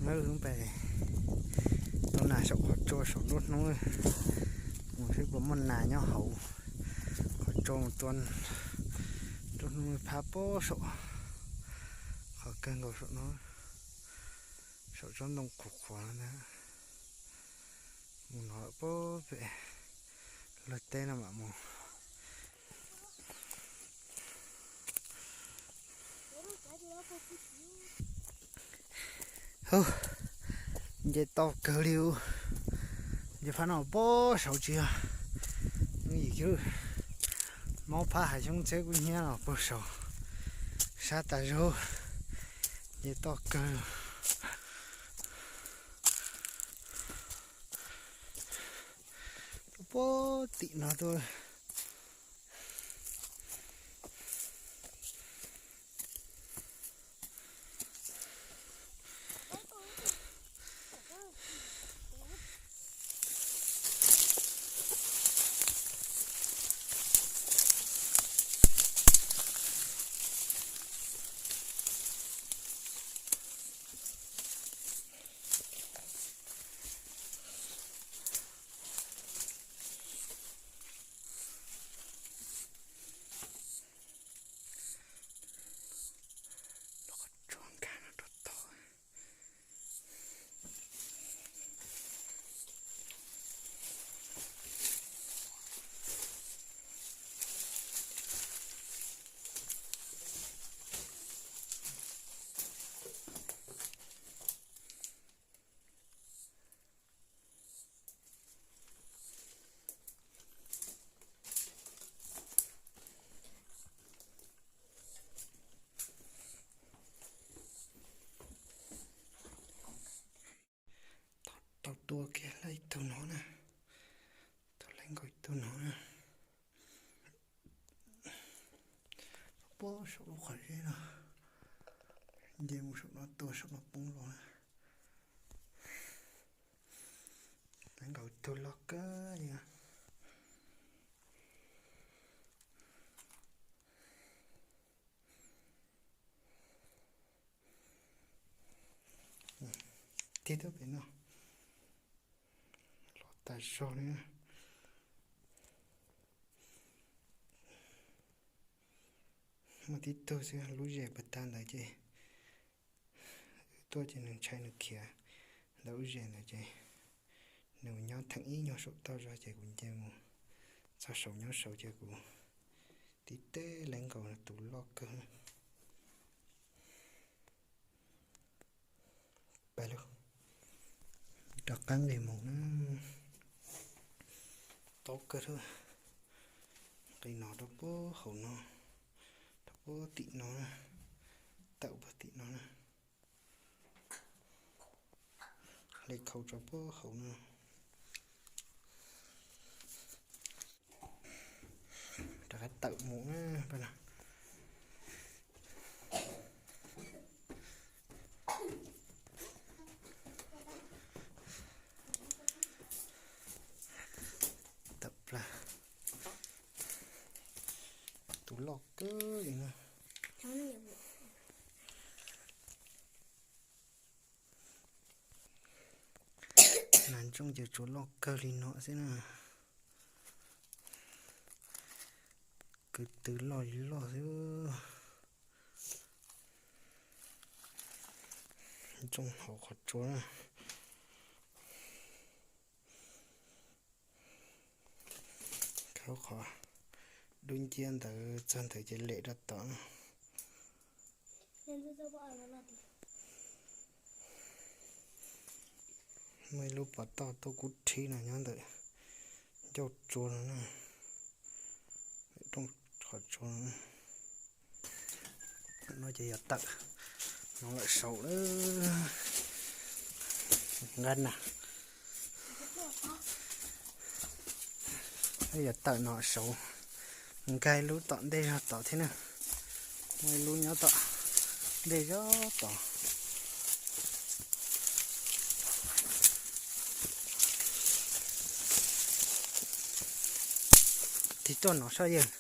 Wb pem tau nas saum qhov tsua saum nruab hnub, mus seb puas muaj nas nyob hauv qhov tsua mus tua nruab hnub phab pob saum, qhov kawg nkaus saum no, saum tsob ntoo qhuav qhuav ntag. Mus no lawm pob pem luag teb no mam mus. Nce toj kawg li, nce phab no pob saud tsis yog, yim kub, mob phab hav xyoob txhiab kub hnyiab los puag saud, sab tas zog, nce toj kawg. Puag tim no tuaj. Los qhov tsua nkag no rau tod. Tau tua kiag lawm ib tug no na, tau lawm nkaus ib tug no na. Puag saum lub qhov zeb no, nce mus saum no tua saum no poob los na. Lawm nkaus ib tug loj kawg li. Tig tuaj pem no, los tas zog li. Muaj tib tug xwb, lub zes puag ta ntawd ces wb tuaj ces nws ntshai nws khiav ntawm lub zes ntawd ces nws nyob theem ib nyuag saum toj zog ces kuv nce mus txog saud nyob saud ces kuv tib teb lawm nkaus tus loj kawg. Pab lug rov qab nqis mus na. Tau kawg, nqis no rau puag hauv no, rau puag tim no na, tawm puag tim no na. Hle khau rau puag hauv no. Rov qab tawm mus na, pab no. Tawm plas. Tus loj kawg li na. Nas ntsooj ces tsuas loj kawg li no xwb na. Kwv tw loj li loj xwb. Ntsooj hauv qhov tsua na. Khawb qhov dub nciab ntawd txog ntawd ces lem rau tom na. Muaj ib lub pov toj tuaj kub rhib no nyob ntawm ncauj tsua no na. Rooj qhov tsua no. No ces yuav tawm no lawm saud lawm. Nqa na. Yuav tawm no saud, nkag lub tom ntej zog tod thiab na. Muaj ib lub nyob tom ntej zog tod. Tig tuaj no soj yawg.